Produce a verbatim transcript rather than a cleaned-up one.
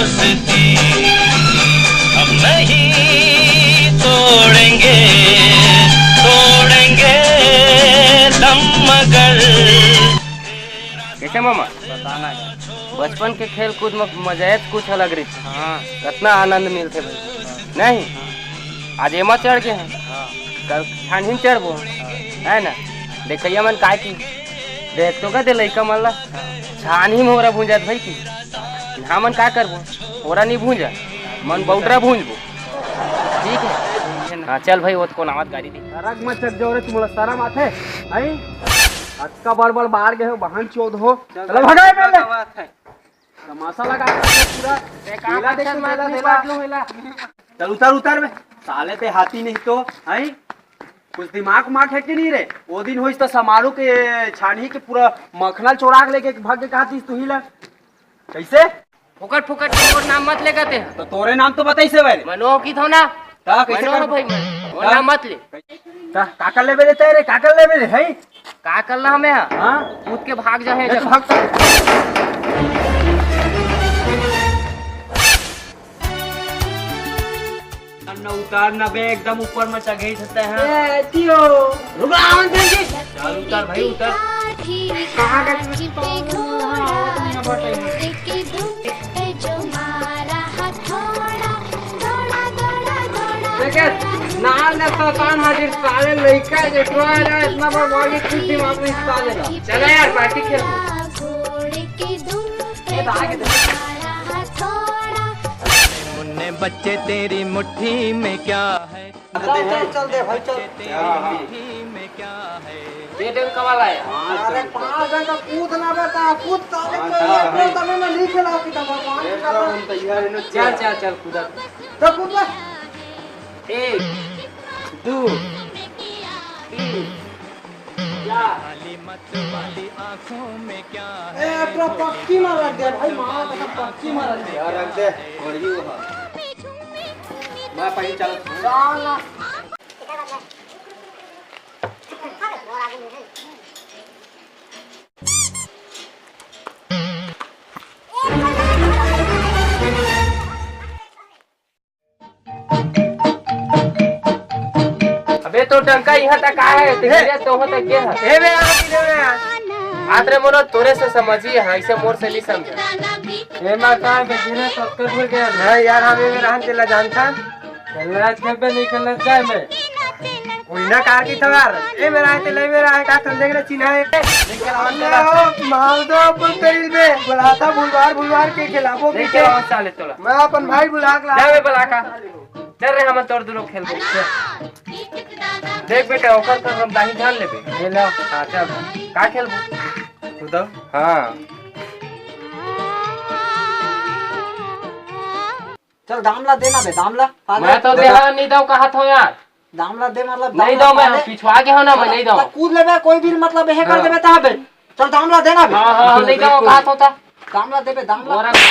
दोस्ती हम नहीं तोड़ेंगे, तोड़ेंगे दम मगर। कैसे मामा? बताना है। बचपन के खेल कूद में मजा कुछ अलग रहिथे। हाँ। कितना आनंद मिलथे भाई। नहीं? आज एमा चढ़ गे हे। हाँ। कल छानही में चढ़बो। हाँ। है ना? देखइया मन काय की? देख तो का दे लइका मन ला। हाँ। छानही में होरा भूंजत भाई की। हमन का करबो? होरा नहीं भूंजा। मन बउटरा भूंजबो। ठीक है? हाँ, चल भाई, वो तो कोन आवत गाड़ी दी। सरक मत चक जाओ रे, तुमला शरम आथे? नहीं? अतका बड़ बड़ बाढ़ गे हो, बहन चोद हो। चल, चल भगाए पहले। तमाशा लगा के पूरा। मेला देख, मेला, मेला। चल उतर, उतर बे। साले ते हाथी नहीं तो, हैं? कुछ दिमाग उमाग है कि नहीं रे? वो दिन होइस तो समारू के छानही के पूरा मखना चोरा के लेके भाग के कहा दिस तू ही ला। कैसे? फोकट फोकट के मोर नाम मत लेगा ते। तो तोरे नाम तो बताइस हे भाई। मनो की थो ना। ता कैसे मनो कर? भाई, मैं। मोर ता? नाम मत ले। ता का कर लेबे रे तेरे? का कर लेबे रे, हैं? का करना हमें हा? हाँ? कूद के भाग जा है नहीं तो जब। भाग तो। न उतार न बे, एकदम ऊपर में चघे सकते हैं। ए, तियो। रुक, आवन दे जी। चल उतर भाई, उतर। कहाँ का? देखे, नाल ने शैतान हाजिर, साले लइका जे टोरा है, इतना बड़ बॉडी खुद दिमाग में हिस्सा देगा। चलो यार, पार्टी खेल। ए, भाग दे। मुन्ने बच्चे, तेरी मुट्ठी में क्या है? चल, चल, चल दे भाई, चल। तेरी मुट्ठी में क्या है? ये दिन कमाल आया। अरे, पाँच जन का कूद ना बता, कूद साले, हाँ, तो हाँ, एक हाँ। तमे में नहीं खिलाओ कि तम भगवान की कसम। हम तैयार है ना। चल, चल, चल, कूदा। तो कूद बे। एक, दो, तीन, चार। ए, पूरा पक्की मार रख दे भाई, मार कसम पक्की मार रख दे। यार, रख दे। और ये हुआ। मैं पहले चल। साला। अबे तो डंका इहाँ तक आए, तो ए। गिरे तो हो तक गे है। ए बे, आ, गिरे बे, आ। आत रे मोरो, तोरे से समझी है, ऐसे मोर से नहीं समझे। ए माँ, कहाँ बे गिरे, तो कर भूल गया। हाँ यार, हम ए बे रहन तेला जानता। खेलना है, खेलबे नहीं खेलना जाए मैं। कोई ना कार की थवार। ए मेरा है, तेला मेरा है, का तुम देख रहे चिन्हा है। नहीं खेलावन तेला। माल दो अपन तेरी बे। बुलाता भुलवार भुलवार के खिलाबो नहीं पीछे। खेलावन साले तोला। मैं अपन भाई बुला के ला। जा बे बुला का। चल रे, हम तोर दुनो खेलबो। देख बेटा, ओकर कर हम दाही जान लेबे। ले लो। हाँ, चल। का खेलबो? कूदो। हाँ। चल, दाम ला देना बे, दाम ला। मैं तो देहा नहीं दऊं, कहा थो यार। दाम ला दे, मतलब, नहीं दाम ला दऊं मैं, पहले। पिछवा के हो ना, मैं नहीं दऊं। तो कूद लेबे, कोई भी, मतलब, यह कर हाँ। देबे, तहाँ बे। चल, दाम ला देना बे। हाँ, हाँ, हाँ, नहीं दऊं, कहा थो था। दाम ला देबे, दाम ला। बोरा दाम।